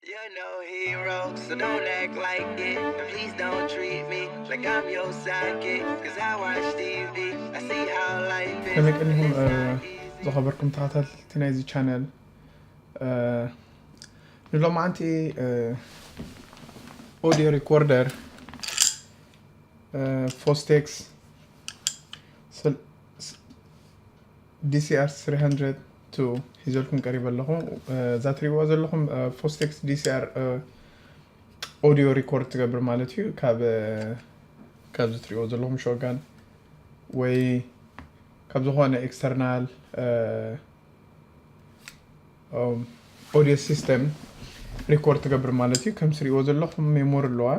You're no hero, so don't act like it. And please don't treat me like I'm your sidekick. Cause I watch T V, I see how life is. ከመይ ቀኒኹም? እ፣ ዝኸበርኩም ተኸታተልቲ ናይዚ ቻነል፣ እ፣ ንሎማዓንቲ፣ እ፣ ኦዲዮ ሪኮርደር፣ እ፣ ፎስቴክስ ስል- ስ- ዲ ሲ ኣር ስሪ ሃንድረድ ቱ ሒዘልኩም ቀሪበ ኣለኹ። እ፣ እዛ ትሪእዋ ዘለኹም፣ እ፣ ፎስቴክስ ዲ ሲ ኣር፣ እ፣ ኦዲዮ ሪኮርድ ትገብር ማለት እዩ። ካብ፣ እ፣ ካብዚ ትሪእዎ ዘለኹም ሾጋን ወይ ካብ ዝኾነ ኤክስተርናል፣ እ፣ ኦም፣ ኦዲዮ ሲስተም ሪኮርድ ትገብር ማለት እዩ። ከም ትሪእዎ ዘለኹም ሜሞሪ ኣለዋ።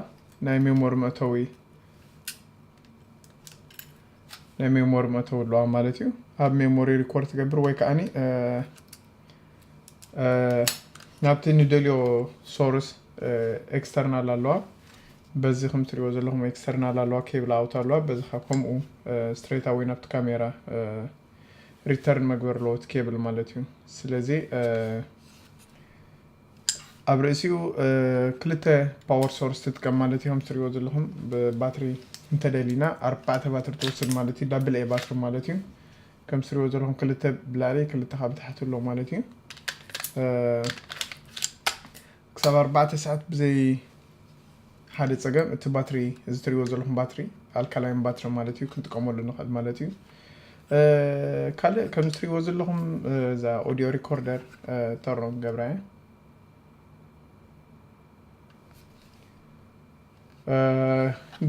ናይ ሜሞሪ መእተዊ ናይ ሜሞሪ መእተዊ ኣለዋ ማለት እዩ። ኣብ ሜሞሪ ሪኮርድ ትገብር ወይ ከዓኒ፣ እ፣ እ፣ ናብቲ ንደልዮ ሶርስ፣ እ፣ ኤክስተርናል ኣለዋ። በዚ ከም ትሪእዎ ዘለኹም ኤክስተርናል ኣለዋ፣ ኬብል ኣውት ኣለዋ። በዚ ካብ ከምኡ፣ እ፣ ስትሬት ኣወይ ናብቲ ካሜራ፣ እ፣ ሪተርን መግበር ኣለዎ እቲ ኬብል ማለት እዩ። ስለዚ፣ እ፣ ኣብ ርእሲኡ፣ እ፣ ክልተ ፓወር ሶርስ ትጥቀም ማለት እዩ። ከም ትሪእዎ ዘለኹም ብባትሪ እንተደሊና ኣርባዕተ ባትሪ ትወስድ ማለት እዩ። ዳብል ኤ ባትሪ ማለት እዩ። ከም ትሪእዎ ዘለኹም ክልተ ብላዕሊ ክልተ ካብ ታሕቲ ኣሎ ማለት እዩ። እ፣ ክሳብ ኣርባዕተ ሰዓት ብዘይ ሓደ ጸገም እቲ ባትሪ፣ እዚ ትሪእዎ ዘለኹም ባትሪ ኣልካላይን ባትሪ ማለት እዩ፣ ክንጥቀመሉ ንኽእል ማለት እዩ። እ፣ ካልእ ከም ትሪእዎ ዘለኹም፣ እ፣ እዛ ኦዲዮ ሪኮርደር፣ እ፣ ተሮን ገብራየ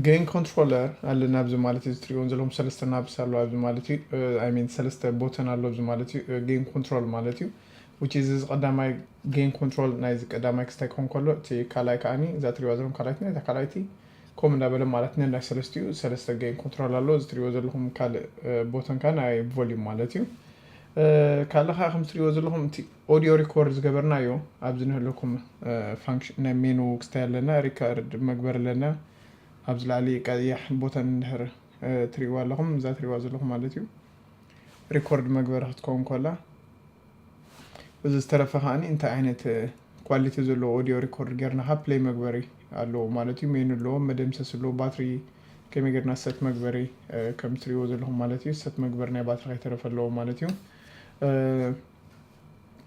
ጌን ኮንትሮለር ኣለና ኣብዚ ማለት እዩ። እዚ ትሪእዎም ዘለኹም ሰለስተ ናብስ ኣሎ ኣብዚ ማለት እዩ። ኣይ ሚን ሰለስተ ቦተን ኣሎ ኣብዚ ማለት እዩ። ጌን ኮንትሮል ማለት እዩ። Which is እዚ ቀዳማይ ጌን ኮንትሮል ናይዚ ቀዳማይ ክስታይ ክኸውን ከሎ፣ እቲ ካልኣይ ከዓኒ እዛ ትሪእዋ ዘለኹም ካልኣይቲ ናይታ ካልኣይቲ ከምኡ እንዳበለ ማለት ነናይ ሰለስቲኡ ሰለስተ ጌን ኮንትሮል ኣሎ። እዚ ትሪእዎ ዘለኹም ካልእ፣ እ፣ ቦተን ከኣ ናይ ቮሊዩም ማለት እዩ። እ፣ ካልእ ከኣ ከም ትሪእዎ ዘለኹም እቲ ኦዲዮ ሪኮርድ ዝገበርናዮ ኣብዚ ንህለኩም፣ እ፣ ፋንክሽን ናይ ሜኑ ክስታይ ኣለና፣ ሪከርድ መግበር ኣለና። ኣብዚ ላዕሊ ቀያሕ ቦተን እንድሕር፣ እ፣ ትሪእዋ ኣለኹም፣ እዛ ትሪእዋ ዘለኹም ማለት እዩ። ሪኮርድ መግበሪ ክትከውን ከላ፣ እዚ ዝተረፈ ከዓኒ እንታይ ዓይነት፣ እ፣ ኳሊቲ ዘለዎ ኦዲዮ ሪኮርድ ጌርና ካብ ፕሌይ መግበሪ ኣለዎ ማለት እዩ። ሜኑ ኣለዎ፣ መደምሰስ ኣለዎ፣ ባትሪ ከመይ ጌርና ሰት መግበሪ፣ እ፣ ከም ትሪእዎ ዘለኹም ማለት እዩ። ሰት መግበሪ ናይ ባትሪ ከይተረፈ ኣለዎ ማለት እዩ። እ፣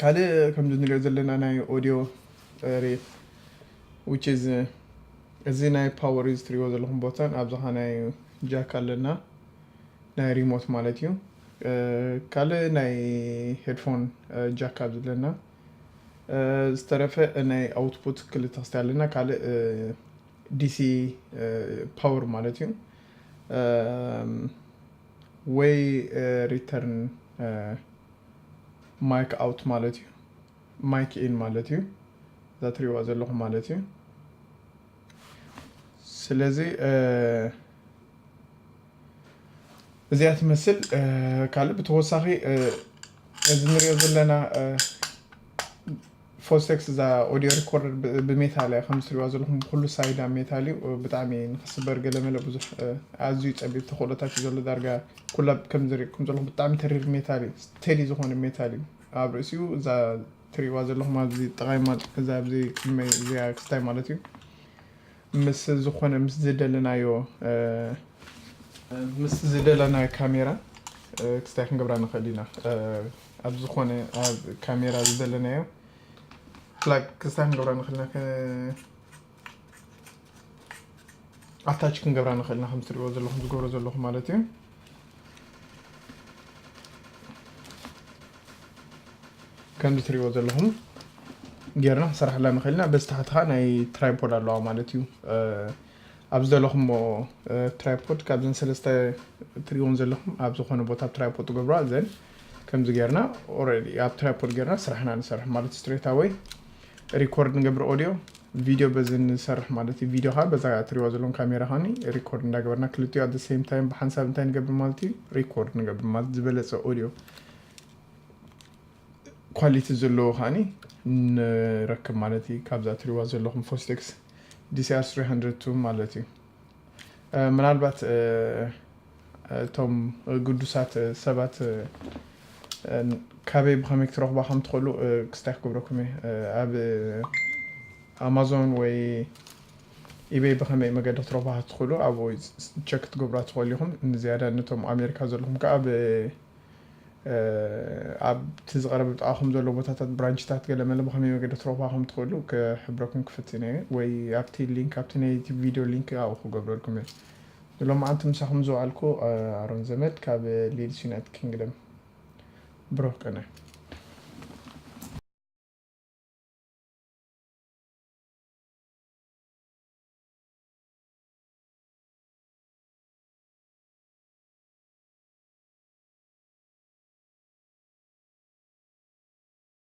ካልእ ከምዚ ንሪኦ ዘለና ናይ ኦዲዮ፣ እ፣ ሬት፣ which is፣ እ፣ እዚ ናይ ፓወር እዩ፣ እዚ ትሪእዎ ዘለኹም ቦተን፣ ኣብዚ ኸዓ ናይ ጃክ ኣለና፣ ናይ ሪሞት ማለት እዩ። እ፣ ካልእ ናይ ሄድፎን፣ እ፣ ጃክ ኣብዚ ኣለና። እ፣ ዝተረፈ ናይ ኣውትፑት ክልተ ክስታይ ኣለና። ካልእ፣ እ፣ ዲ ሲ፣ እ፣ ፓወር ማለት እዩ። እም፣ ወይ፣ እ፣ ሪተርን፣ እ፣ ማይክ ኣውት ማለት እዩ። ማይክ ኢን ማለት እዩ። እዛ ትሪእዋ ዘለኹም ማለት እዩ። ስለዚ፣ እ፣ እዚኣ ትመስል። እ፣ ካልእ ብተወሳኺ፣ እ፣ እዚ ንሪኦ ዘለና፣ እ፣ ፎስቴክስ እዛ ኦዲዮ ሪኮርደር ብ-፣ ብሜታል እያ። ከም ትሪእዋ ዘለኹም ብኩሉ ሳይዳ ሜታል እዩ። ብጣዕሚ ንኽስበር ገለመለ ብዙሕ፣ እ፣ ኣዝዩ ጸቢብ ተኽእሎታት እዩ ዘሎ። ዳርጋ ኩላ ከም ዝሪእኩም ዘለኹም ብጣዕሚ ተሪር ሜታል እዩ። ስቴዲ ዝኾነ ሜታል እዩ። ኣብ ርእሲኡ እዛ ትሪእዋ ዘለኹም ኣብዚ ጥቓይ ማል-፣ እዛ ኣብዚ ቅድመይ እዚኣ ክስታይ ማለት እዩ። ምስ ዝኾነ ምስ ዝደለናዮ፣ እ፣ ምስ ዝደለናዮ ካሜራ፣ እ፣ ክስታይ ክንገብራ ንኽእል ኢና። እ፣ ኣብ ዝኾነ ኣብ ካሜራ ዝደለናዮ ፕላግ ክስታይ ክንገብራ ንኽእል ኢና። ከ-፣ ኣታች ክንገብራ ንኽእል ኢና፣ ከም ትሪእዎ ዘለኹም ዝገብሮ ዘለኹ ማለት እዩ። ከምዚ ትሪእዎ ዘለኹም ጌርና ክሰራሕላ ንኽእል ኢና። በዚ ታሕቲ ኸዓ ናይ ትራይፖድ ኣለዋ ማለት እዩ። እ፣ ኣብ ዝደለኹሞ፣ እ፣ ትራይፖድ ካብዘን ሰለስተ ትሪእዎም ዘለኹም ኣብ ዝኾነ ቦታ ኣብ ትራይፖድ ትገብራ። ዘን ከምዚ ጌርና ኦልሬዲ ኣብ ትራይፖድ ጌርና ስራሕና ንሰርሕ ማለት ስትሬት ኣወይ ሪኮርድ ንገብር ኦዲዮ ቪዲዮ በዚ ንሰርሕ ማለት እዩ። ቪዲዮ ኸዓ በዛ ትሪእዋ ዘለኹም ካሜራ ኸኒ ሪኮርድ እንዳገበርና ክልቲኡ at the same time ብሓንሳብ እንታይ ንገብር ማለት እዩ፣ ሪኮርድ ንገብር ማለት ዝበለጸ ኦዲዮ ኳሊቲ ዘለዎ ከዓኒ ንረክብ ማለት እዩ። ካብዛ ትሪእዋ ዘለኹም ፎስቴክስ ዲ ሲ ኣር ስሪ ሃንድረድ ቱ ማለት እዩ። እ፣ ምናልባት፣ እ፣ እቶም ግዱሳት ሰባት፣ እ፣ እ፣ ካበይ ብኸመይ ክትረኽባ ከም ትኽእሉ፣ እ፣ ክስታይ ክገብረኩም እየ። እ፣ ኣብ፣ እ፣ ኣማዞን ወይ ኢቤይ ብኸመይ መገዲ ክትረኽቡ ትኽእሉ ኣብኡ ቸክ ክትገብሩ ትኽእሉ ኢኹም። ንዝያዳ ነቶም ኣሜሪካ ዘለኹም ከዓ ብ ኣብቲ ዝቐረበ ጥቓኹም ዘሎ ቦታታት ብራንችታት ገለ መለ ብኸመይ መገዲ ክትረኽቡ ከም ትኽእሉ ክሕብረኩም ክፍትን እየ። ወይ ኣብቲ ሊንክ ኣብቲ ናይ ዩቲብ ቪድዮ ሊንክ ኣብኡ ክገብረልኩም እየ። ንሎማዓንቲ ምሳኹም ዝውዓልኩ ኣሮን ዘመድ ካብ ሊድስ ዩናይትድ ኪንግደም። ብሩኽ ቅነ።